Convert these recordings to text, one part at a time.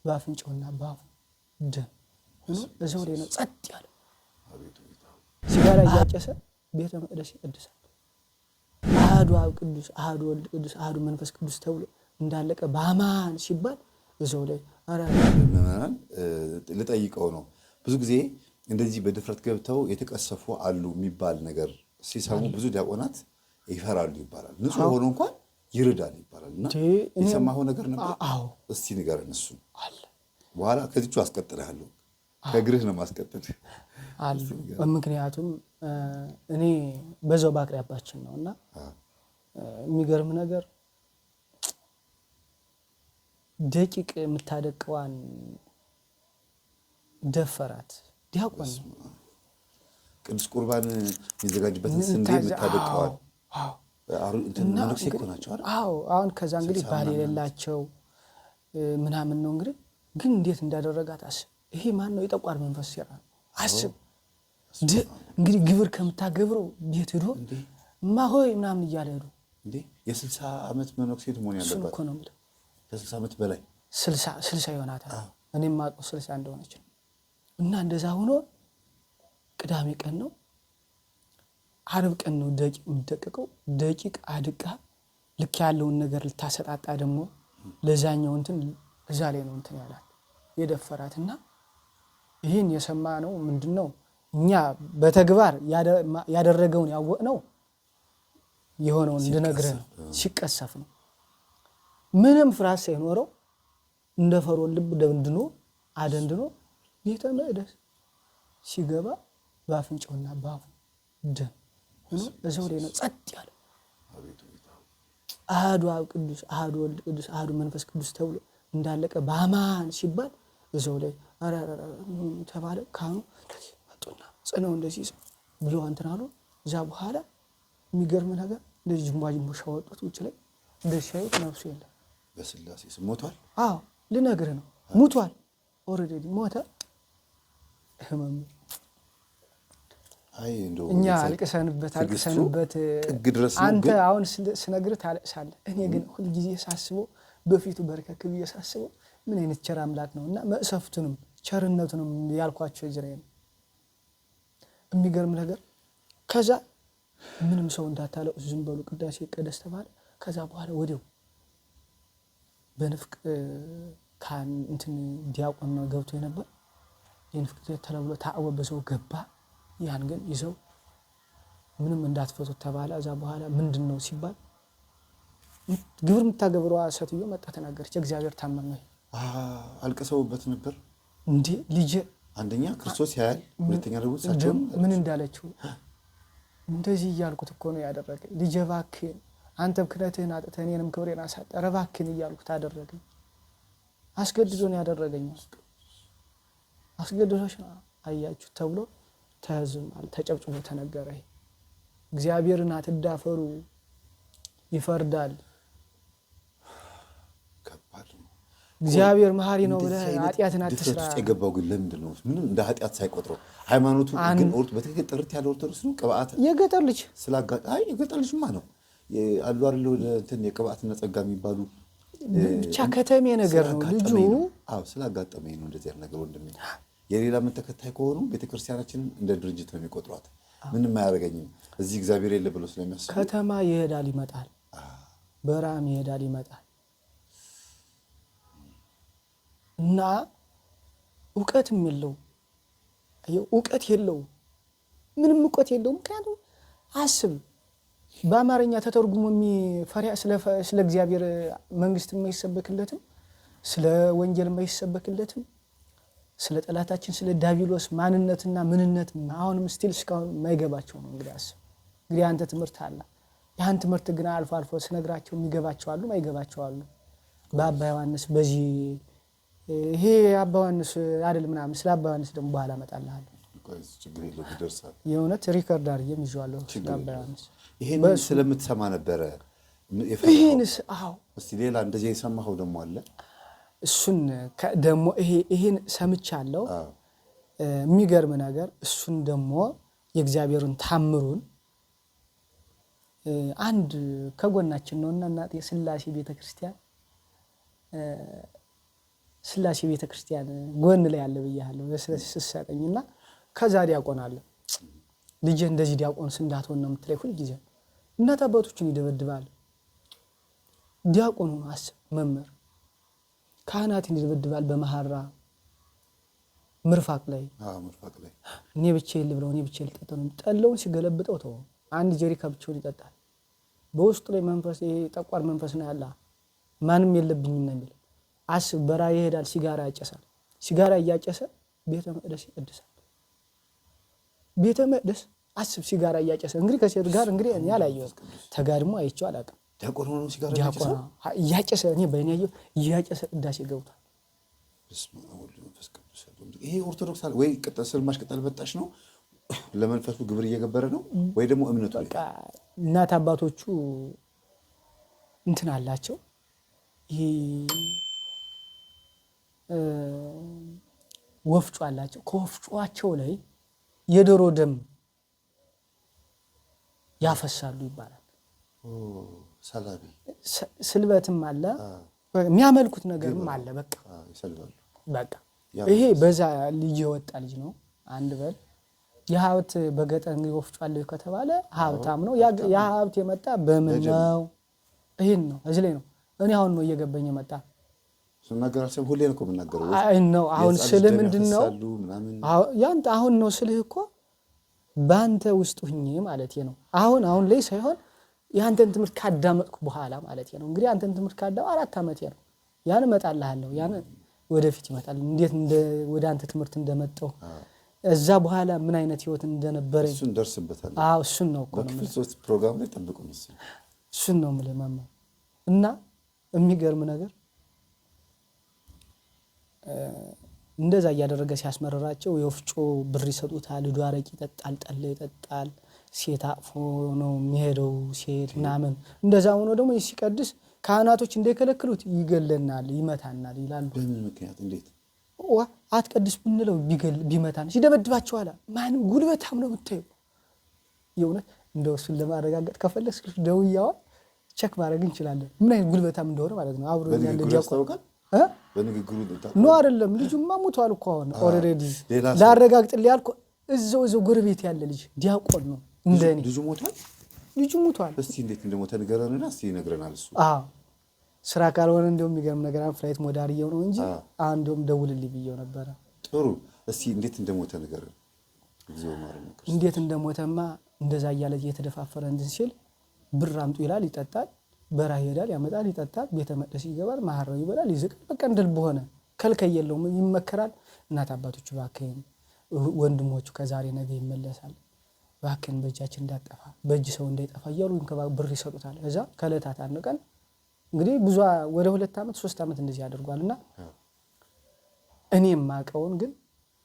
በአፍንጫውና በአፉ ደም ሆኖ እዛው ላይ ነው ጸጥ ያለ። ሲጋራ እያጨሰ ቤተ መቅደስ ይቀድሳል። አሐዱ አብ ቅዱስ፣ አሐዱ ወልድ ቅዱስ፣ አሐዱ መንፈስ ቅዱስ ተብሎ እንዳለቀ በአማን ሲባል እዛው ላይ ምዕመናን ልጠይቀው ነው። ብዙ ጊዜ እንደዚህ በድፍረት ገብተው የተቀሰፉ አሉ የሚባል ነገር ሲሰሙ ብዙ ዲያቆናት ይፈራሉ ይባላል። ንጹሕ ሆኖ እንኳን ይርዳል ይባላል። እና የሰማኸው ነገር ነበር? አዎ። እስቲ ንገረን እሱን። በኋላ ከዚቹ አስቀጥልሃለሁ። ከእግርህ ነው ማስቀጥል አሉ። ምክንያቱም እኔ በዛው በአቅራቢያችን ነው እና የሚገርም ነገር ደቂቅ የምታደቅዋን ደፈራት። ዲያቆን ነው። ቅዱስ ቁርባን የሚዘጋጅበትን ስንዴ የምታደቀዋል መነኩሴ እኮ ናቸው። አዎ። አሁን ከዛ እንግዲህ ባል የሌላቸው ምናምን ነው እንግዲህ፣ ግን እንዴት እንዳደረጋት አስብ። ይሄ ማን ነው? የጠቋር መንፈስ ሴራ ነው። አስብ እንግዲህ ግብር ከምታገብረው ቤት ሄዶ እማሆይ ምናምን እያለ ሄዶ እንዴ የ60 ዓመት መነኩሴ መሆን ያለባት እኮ ነው የምልህ። ከ60 ዓመት በላይ። 60 ይሆናታል። እኔም የማውቀው 60 እንደሆነች ነው። እና እንደዛ ሆኖ ቅዳሜ ቀን ነው፣ ዓርብ ቀን ነው ደቂቅ የሚደቀቀው። ደቂቅ አድቃ ልክ ያለውን ነገር ልታሰጣጣ ደግሞ ለዛኛው እንትን እዛ ላይ ነው እንትን ያላት የደፈራት። እና ይህን የሰማ ነው ምንድን ነው፣ እኛ በተግባር ያደረገውን ያወቅነው የሆነውን እንድነግርህ ነው። ሲቀሰፍ ነው። ምንም ፍርሃት ሳይኖረው እንደ ፈርዖን ልብ ደንድኖ አደንድኖ ቤተ መቅደስ ሲገባ በአፍንጫውና በአፉ ደም ሆኖ እዛው ላይ ነው ጸጥ ያለ። አሐዱ አብ ቅዱስ፣ አሐዱ ወልድ ቅዱስ፣ አሐዱ መንፈስ ቅዱስ ተብሎ እንዳለቀ በአማን ሲባል እዛው ላይ ተባለ። ካህኑ መጡና ጽነው እንደዚህ ብሎ እንትን አሉ። እዛ በኋላ የሚገርም ነገር እንደዚህ ጅንቧ ጅንቦ ሻወጡት ውጭ ላይ እንደዚህ ሲያዩት ነፍሱ የለም። በስላሴ ስም ሞቷል። አዎ፣ ልነግርህ ነው፣ ሙቷል። Already ሞተ። ህመም እኛ አልቅሰንበት አልቅሰንበት ጥግ ድረስ ነው። አንተ አሁን ስነግርህ ታለቅሳለህ። እኔ ግን ሁልጊዜ ሳስበው በፊቱ በርከክ ብዬ ሳስበው ምን አይነት ቸር አምላክ ነው እና መቅሰፍቱንም ቸርነቱንም ያልኳቸው እዚህ ላይ ነው። የሚገርም ነገር ከዛ ምንም ሰው እንዳታለቅሱ ዝም በሉ ቅዳሴ ይቀደስ ተባለ። ከዛ በኋላ ወዲያው በንፍቅ ካህን እንትን ዲያቆን ነው ገብቶ የነበር፣ የንፍቅ ተለብሎ ታዕወ በሰው ገባ። ያን ግን ይዘው ምንም እንዳትፈቱት ተባለ። እዛ በኋላ ምንድን ነው ሲባል ግብር የምታገብረዋ ሴትዮ መጣ ተናገረች። እግዚአብሔር ታመመ። አልቅሰውበት ነበር። እንዴ ልጄ፣ አንደኛ ክርስቶስ ያያል፣ ሁለተኛ ደግሞ እሳቸውም ምን እንዳለችው፣ እንደዚህ እያልኩት እኮ ነው ያደረገኝ። ልጄ እባክህን፣ አንተም ክህነትህን አጥተህ እኔንም ክብሬን አሳጠረ፣ እባክህን እያልኩት አደረገኝ። አስገድዶ ነው ያደረገኝ። አስገድዶሽ ነው አያችሁ ተብሎ ተህዝብ ተጨብጭቦ ተነገረ። እግዚአብሔርን አትዳፈሩ፣ ይፈርዳል። ከባድ ነው። እግዚአብሔር መሐሪ ነው ብለህ ኃጢአትን ድፍረት አትስራ። ውስጥ የገባው ግን ለምንድን ነው? ምንም እንደ ኃጢአት ሳይቆጥረው ሃይማኖቱ ግን በትክክል ጥርት ያለ ኦርቶዶክስ ነው። ቅብአት የገጠር ልጅ ስላጋ አይ የገጠር ልጅማ ነው አሉ አይደል? ወደ እንትን የቅብአትና ጸጋ የሚባሉ ብቻ ከተሜ ነገር ነው ልጁ። ስላጋጠመኝ ነው። አዎ፣ ስላጋጠመኝ ነው እንደዚህ ያለ ነገር ወንድሜ። የሌላ እምነት ተከታይ ከሆኑ ቤተክርስቲያናችንን እንደ ድርጅት ነው የሚቆጥሯት። ምንም አያደርገኝም እዚህ እግዚአብሔር የለ ብሎ ስለሚያስቡ። ከተማ ይሄዳል ይመጣል፣ በረሃም ይሄዳል ይመጣል እና እውቀትም የለውም። አየህ፣ እውቀት የለውም፣ ምንም እውቀት የለውም። ምክንያቱም አስብ፣ በአማርኛ ተተርጉሞ የሚፈሪያ ስለ እግዚአብሔር መንግስት የማይሰበክለትም፣ ስለ ወንጌል የማይሰበክለትም፣ ስለ ጠላታችን ስለ ዲያብሎስ ማንነትና ምንነት አሁንም still እስካሁን የማይገባቸው ነው። እንግዲህ አስብ፣ እንግዲህ አንተ ትምህርት አለ። ያን ትምህርት ግን አልፎ አልፎ ስነግራቸው የሚገባቸው አሉ፣ የማይገባቸው አሉ። በአባ ዮሐንስ በዚህ ይሄ አባ ዮሐንስ አይደል ምናምን፣ ስለ አባ ዮሐንስ ደግሞ በኋላ እመጣልሃለሁ። ችግር የለውም፣ ይደርሳል። የእውነት record አድርጌም ይዤዋለሁ ስለ አባ ዮሐንስ። ይሄን ስለምትሰማ ነበረ የፈራኸው? ይሄንስ አዎ። እስቲ ሌላ እንደዚህ የሰማኸው ደግሞ አለ? እሱን ደግሞ ይሄን ሰምቻለሁ። የሚገርም ነገር እሱን ደግሞ የእግዚአብሔርን ታምሩን አንድ ከጎናችን ነውና እናቴ ስላሴ ቤተክርስቲያን ስላሴ ቤተክርስቲያን ጎን ላይ ያለ ብያለሁ። ስሰጠኝና ከዛ ዲያቆን አለ። ልጄ እንደዚህ ዲያቆን እንዳትሆን ነው የምትለኝ ሁልጊዜ። እናት አባቶችን ይደበድባል። ዲያቆን ሆኖ አስብ፣ መምህር ካህናትን ይደበድባል በመሐራ ምርፋቅ ላይ። እኔ ብቻዬን ልብለው፣ እኔ ብቻዬን ልጠጣ ነው። ጠላውን ሲገለብጠው ተወው። አንድ ጀሪካ ብቻውን ይጠጣል። በውስጡ ላይ መንፈስ፣ ይሄ ጠቋር መንፈስ ነው ያለ። ማንም የለብኝም ነው የሚል። አስብ፣ በራ ይሄዳል፣ ሲጋራ ያጨሳል። ሲጋራ እያጨሰ ቤተ መቅደስ ይቀድሳል። ቤተ መቅደስ አስብ፣ ሲጋራ እያጨሰ እንግዲህ ከሴት ጋር እንግዲህ እኔ አላየሁትም፣ ተጋድሞ አይቼው አላውቅም። ዲያቆን ሆኖ ሲጋራ ዲያቆን እያጨሰ እኔ በእኔ ያየሁት እያጨሰ ቅዳሴ ገብቷል። ይሄ ኦርቶዶክስ ወይ ስልማሽ ቅጠል በጣሽ ነው፣ ለመንፈሱ ግብር እየገበረ ነው፣ ወይ ደግሞ እምነቱ በቃ እናት አባቶቹ እንትን አላቸው። ይሄ ወፍጮ አላቸው። ከወፍጮአቸው ላይ የዶሮ ደም ያፈሳሉ ይባላል። ስልበትም አለ፣ የሚያመልኩት ነገርም አለ። በቃ በቃ ይሄ በዛ ልጅ የወጣ ልጅ ነው። አንድ በል የሀብት በገጠር እንግዲህ ወፍጮ አለው ከተባለ ሀብታም ነው። ያ ሀብት የመጣ በምን ነው? ይህን ነው እዚህ ላይ ነው። እኔ አሁን ነው እየገባኝ የመጣ ስናገራቸው ሁሌ ነው እኮ የምናገረው ነው። አሁን ስልህ ምንድን ነው ያንተ አሁን ነው ስልህ እኮ በአንተ ውስጥ ሁኜ ማለት ነው። አሁን አሁን ላይ ሳይሆን የአንተን ትምህርት ካዳመጥኩ በኋላ ማለት ነው። እንግዲህ አንተን ትምህርት ካዳመጥኩ 4 ዓመቴ ነው። ያን እመጣልሃለሁ። ያን ወደፊት ይመጣል። እንዴት ወደ አንተ ትምህርት እንደመጣሁ እዛ በኋላ ምን አይነት ህይወት እንደነበረኝ እሱን ደርስበታለሁ። አዎ እሱን ነው እኮ በክፍል 3 ፕሮግራም ላይ ጠብቁ። እሱን ነው የምልህ መምህር። እና የሚገርም ነገር እንደዛ እያደረገ ሲያስመረራቸው የወፍጮ ብር ይሰጡታል። ሂዶ አረቂ ይጠጣል፣ ጠላ ይጠጣል። ሴት አቅፎ ነው የሚሄደው ሴት ምናምን። እንደዛ ሆኖ ደግሞ ሲቀድስ ካህናቶች እንዳይከለክሉት ይገለናል፣ ይመታናል ይላሉ። በምን ምክንያት እንዴት? ዋ አትቀድስ ብንለው ቢመታን ሲደበድባቸው አለ። ማንም ጉልበታም ነው የምታየው። የእውነት እንደው እሱን ለማረጋገጥ ከፈለግሽ ደውዬ check ማድረግ እንችላለን፣ ምን አይነት ጉልበታም እንደሆነ ማለት ነው። አብሮ ያለ ዲያቆን በንግግሩ no አይደለም፣ ልጁማ ሞቷል እኮ አሁን already። ላረጋግጥልህ ያልኩህ እዛው እዛው ጎረቤት ያለ ልጅ ዲያቆን ነው እንደኔ። ልጁ ሞቷል። ልጁ ሞቷል። እስቲ እንዴት እንደሞተ ንገረንና እስቲ ይነግረናል እሱ። አዎ ስራ ካልሆነ እንደውም የሚገርም ነገር flight mode አድርጌው ነው እንጂ እንደውም ደውልልኝ ብዬው ነበረ። ጥሩ እስቲ እንዴት እንደሞተ ንገረን። እንዴት እንደሞተማ እንደዛ እያለ እየተደፋፈረ እንትን ሲል ብር አምጡ ይላል፣ ይጠጣል። በረሃ ይሄዳል፣ ያመጣል፣ ይጠጣል። ቤተ መቅደስ ይገባል፣ መሐረብ ይበላል፣ ይዝቃል። በቃ እንደ ልብ ሆነ። ከልከይ የለውም፣ ይመከራል። እናት አባቶቹ እባክህን፣ ወንድሞቹ ከዛሬ ነገ ይመለሳል፣ እባክህን በእጃችን እንዳጠፋ በእጅ ሰው እንዳይጠፋ እያሉ ብር ይሰጡታል። እዛ ከዕለታት አንድ ቀን እንግዲህ ብዙ ወደ 2 ዓመት 3 ዓመት እንደዚህ አድርጓል። እና እኔ የማውቀውን ግን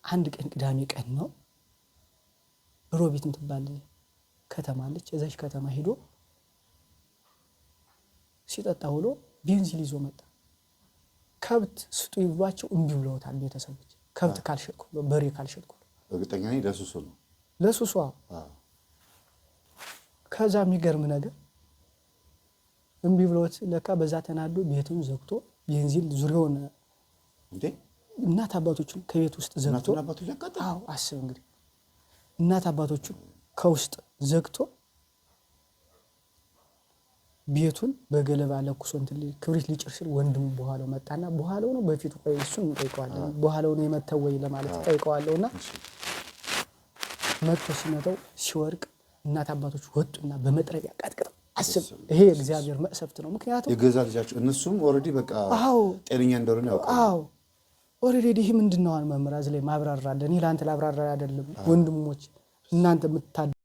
አንድ ቀን ቅዳሜ ቀን ነው ሮቢት የምትባል ከተማ አለች። እዛች ከተማ ሄዶ ሲጠጣ ውሎ ቤንዚን ይዞ መጣ። ከብት ስጡ ይብሏቸው እምቢ ብለውታል ቤተሰቦች። ከብት ካልሸጥኩ ብሎ በሬ ካልሸጥኩ ብሎ። እርግጠኛ ነኝ ለሱሱ ነው ለሱሱ። ከዛ የሚገርም ነገር እምቢ ብለውት ለካ በዛ ተናዶ ቤቱን ዘግቶ ቤንዚን ዙሪያውን እናት አባቶቹን ከቤት ውስጥ ዘግቶ፣ አዎ አስብ እንግዲህ እናት አባቶቹን ከውስጥ ዘግቶ ቤቱን በገለባ ለኩሶ እንትን ክብሪት ሊጭር ሲል ወንድሙ በኋላው መጣና በኋላው ነው በፊቱ ቆይ እሱን እንጠይቀዋለን። በኋላው ነው የመተው ወይ ለማለት ጠይቀዋለሁና መጥቶ ሲመተው ሲወርቅ እናት አባቶች ወጡና በመጥረቢያ ቀጥቅጠው አስብ። ይሄ እግዚአብሔር መቅሰፍት ነው። ምክንያቱም የገዛ ልጃቸው እነሱም already በቃ ጤነኛ እንደሆነ ያውቃሉ። አዎ already ይሄ ምንድነው? አሁን መምህር እዚህ ላይ ማብራራለን። እኔ ለአንተ ላብራራ አይደለም ወንድሞች እናንተ የምታዳ